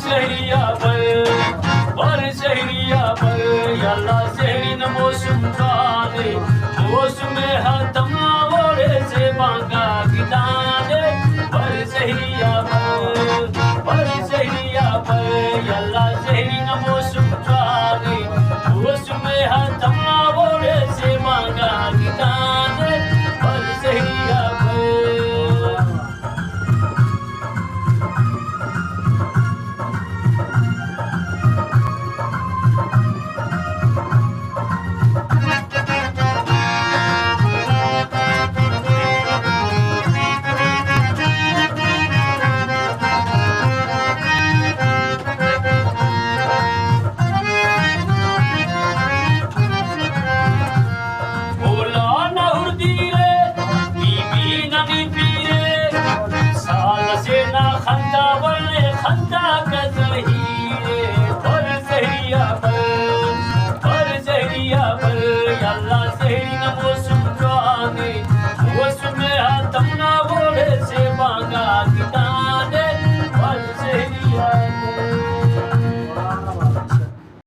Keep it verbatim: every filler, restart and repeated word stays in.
شہری آ بر، بر شہری آ بر، یلا شہری نا موسم جوان ءِ، موسم ہڑتم نا وڑ ءِ، زیبانک آ گدان ءِ۔ بر شہری آ بر، بر شہری آ بر، یلا شہری نا موسم جوان ءِ، موسم ہڑتم نا وڑ ءِ، زیبانک آ گدان ءِ۔ بر شہری آ بر۔ مولانا ہردی رے، بی بی ننی پیرے، سال سے نا خندا ولے خندا گزل ہی